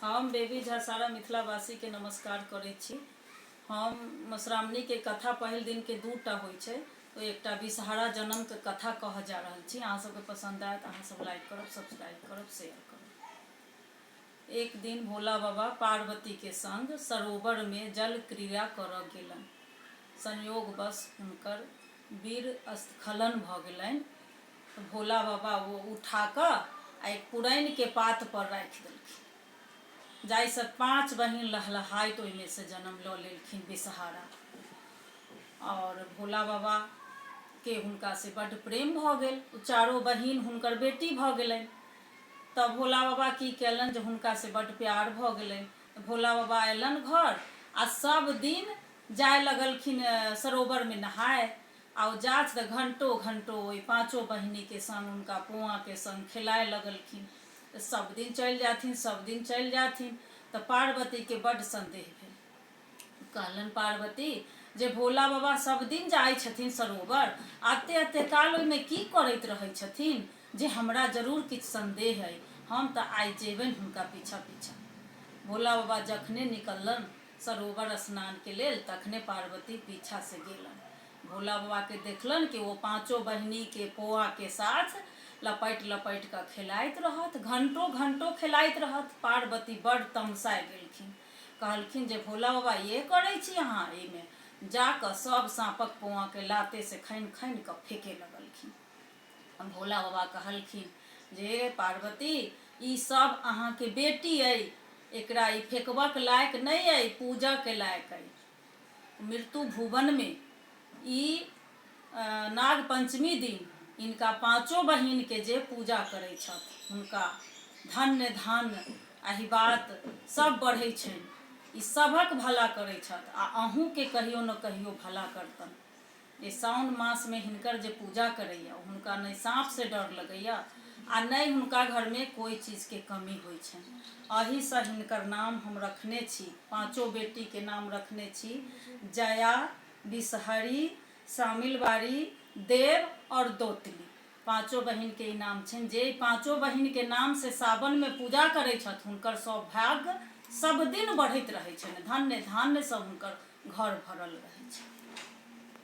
हम बेबी झा सारा मिथिलावासीके नमस्कार करै छी। हम मधुश्रावणीके कथा पहिल दिनके दूटा होइ छै, ओ एकटा विषहरा जनमके कथा कहऽ जा रहल छी। अहाँ सबके पसन्द आयत अहाँ सब लाइक करब, सब्सक्राइब करब, शेयर करब। एक दिन भोला बाबा पार्वतीके संग सरोवरमे जल क्रीड़ा करऽ गेलन। संयोगवश हुनकर वीर स्खलन भऽ गेलनि। तऽ भोला बाबा ओ उठा कऽ आ एक पुरैनके पातपर राखि देलखिन, जाहिसँ पाँच बहिन लहलहाइत ओहिमे सँ जन्म लऽ लेलखिन विषहारा। आओर भोला बाबाके हुनकासँ बड्ड प्रेम भऽ गेल। ओ चारो बहिन हुनकर बेटी भऽ गेलनि। तऽ भोला बाबा की कयलनि जे हुनकासँ बड्ड प्यार भऽ गेलनि। तऽ भोला बाबा अयलनि घर आ सभ दिन जाय लगलखिन सरोवरमे नहाय। आ ओ जाथि तऽ घण्टो घण्टो ओहि पाँचो बहिनीके संग हुनका पोआके संग खेलाय लगलखिन। तऽ सभ दिन चलि जाथिन, सभ दिन चलि जाथिन। तऽ पार्वतीके बड्ड सन्देह भेल। कहलनि पार्वती जे भोला बाबा सभ दिन जाइ छथिन सरोवर, आ एते एते काल ओहिमे की करैत रहै छथिन जे हमरा जरूर किछु सन्देह अइ। हम तऽ आइ जेबनि हुनका पीछा पीछा। भोला बाबा जखने निकललनि सरोवर स्नानके लेल तखने पार्वती पीछासँ गेलनि। भोला बाबाके देखलनि कि ओ पाँचो बहिनीके पोआके साथ लपटि लपटि कऽ खेलाइत रहथि, घण्टो घण्टो खेलाइत रहथि। पार्वती बड्ड तमसाय गेलखिन। कहलखिन जे भोला बाबा ये करै छी अहाँ एहिमे? जा कऽ सभ साँपक पोआके लातेसँ खनि खनि कऽ फेके लगलखिन। भोला बाबा कहलखिन जे पार्वती, ई सब अहाँके बेटी अइ, एकरा ई फेकबक लायक नहि अइ, पूजऽके लायक अइ। मृत्यु भुवनमे ई नाग पञ्चमी दिन हिनका पाँचो बहिनके जे पूजा करै छथि हुनका धन्य धान्य अहिबात सब बढ़ै छनि। ई सभक भला करै छथि आ अहूँके कहियो ने कहियो भला करतनि। जे साओन मासमे हिनकर जे पूजा करैए हुनका नहि साँपसँ डर लगैए आ नहि हुनका घरमे कोइ चीजके कमी होइ छनि। एहिसँ हिनकर नाम हम रखने छी, पाँचो बेटीके नाम रखने छी जया, विषहरी, शामिलबारी, देव आओर दौतली। पाँचो बहिनके ई नाम छनि। जे ई पाँचो बहिनके नामसँ सावनमे पूजा करै छथि हुनकर सौभाग्य सब दिन बढ़ैत रहै छनि, धन्य धान्यसँ हुनकर घर भरल रहै।